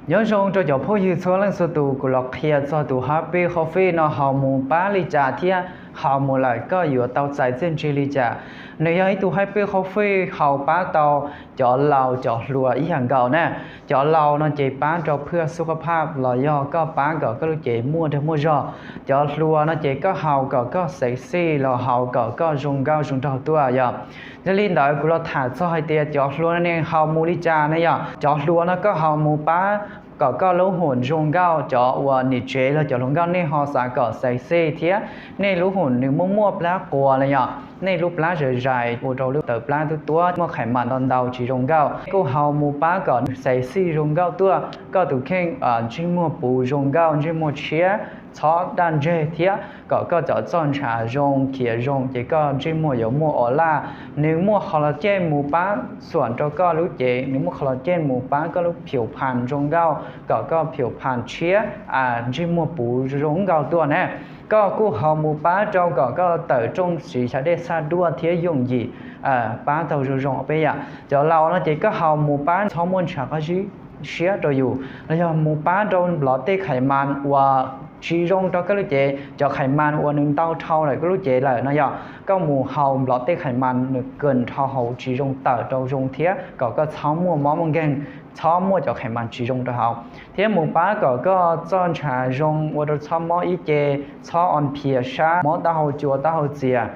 Nyob zoo rau cov phooj ywg txhua leej txhua tus, kuv los qhia txog tus Happy Coffee no haus mus pab li cas thiab haus mus lawm koj yuav tau txais txiaj ntsig li cas. Nws yog ib tug Happy Coffee haus pab tau cov laus cov hluas ib yam nkaus na. Cov laus no ces pab rau phwj xub qab phaj los yog koj pab kom koj lub cev muaj dag muaj zog. Cov hluas no ces koj haus kom koj sexy los haus kom koj zoo nkauj zoo nraug tuaj yom. Yog li ntawd kuv los tham txog hais tias cov hluas no ne haus mus li cas ne yom. Cov hluas no koj haus mus pab kom koj lub hum zoo nkauj. Cov uas niam tsev los cov hluas nkauj nej ho xav kom sexy thiab nej lub hum nws muaj muaj plab quas ne yom, nej lub plab zais zais ua rau lub tawm plab tuab tuab muaj khais mas ntau ntau tsis zoo nkauj, kuj haus mus pab kom sexy zoo nkauj tuaj, koj tus kheej ntsej muag puv zoo nkauj, ntsej muag tshiab, txhob daj ntseg thiab kom koj cov txoj ntshav zoo khiav zoo ces koj ntsej muag yuav muaj o laj. Nws muaj collagen mus pab xuam rau koj lub cev, nws muaj collagen mus pab koj lub phiu phas zoo nkauj, kom koj phiu phas tshiab, ntsej muag puv zoo nkauj tuaj na. Koj kuj haus mus pab rau kom koj tawm rooj siv xyaw dej xaj duaj thiab yooj yim, pab tau zoo zoo peb yam. Cov laus no ces koj haus mus pab txhob muaj ntshav qab zib siab rau yus, los yog mus pab rau nplov tej khais mas uas tsis zoo rau koj lub cev, cov khais mas uas nws ntau dhau lawm koj lub cev lawm no yom. Koj mus haus nplov tej khais mas nws kawg dhau hauv tsis zoo tawm rau zoo thiab kom koj txhob muaj mob muaj nkeeg, txhob muaj cov khais mas tsis zoo rau hauv, thiab mus pab kom koj txoj ntshav zoo ua rau txhob mob ib ce, txhob o phias sab, mob taub hau cua taub hau txias,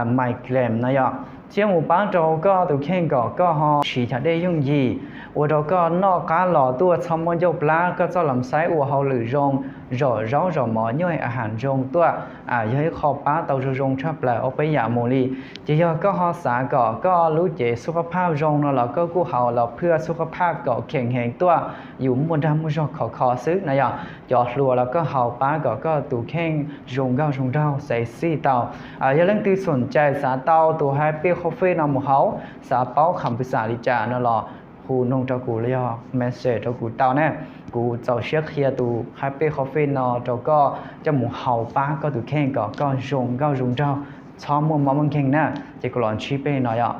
migraine no yom. Thiab mus pab rau koj tus kheej kom koj ho siv xyaw dej yooj yim, ua rau koj noj qab los tuaj txhob muaj ncauj plab, koj txoj lam xaib ua hauj lwm zoo, zom zaub zom mov nyuaj a has zoo tuaj, yog ib qho pab tau zoo zoo tshaj plaws ob peb yam mus li. Ces yog koj ho xav kom koj lub cev xub qab phaj zoo no los koj kuj haus los phwj xub qab phaj kom kheem heev tuaj, yus muaj dag muaj zog khov kho xwb na yom. Cov hluas los koj haus pab kom koj tus kheej zoo nkauj zoo nraug sexy tau. Yog leej twg xoom cai xav tau tus Happy Coffee no mus haus, xav paub qhov npawb xam li cas no los hu noog rau kuv los yog message rau kuv tau na. Kuv txaus siab qhia tus Happy Coffee no rau koj coj mus haus pab koj tus kheej kom koj zoo nkauj zoo nraug, txhob muaj mob muaj nkeeg na. Ces kuv los ntsib peb no yom.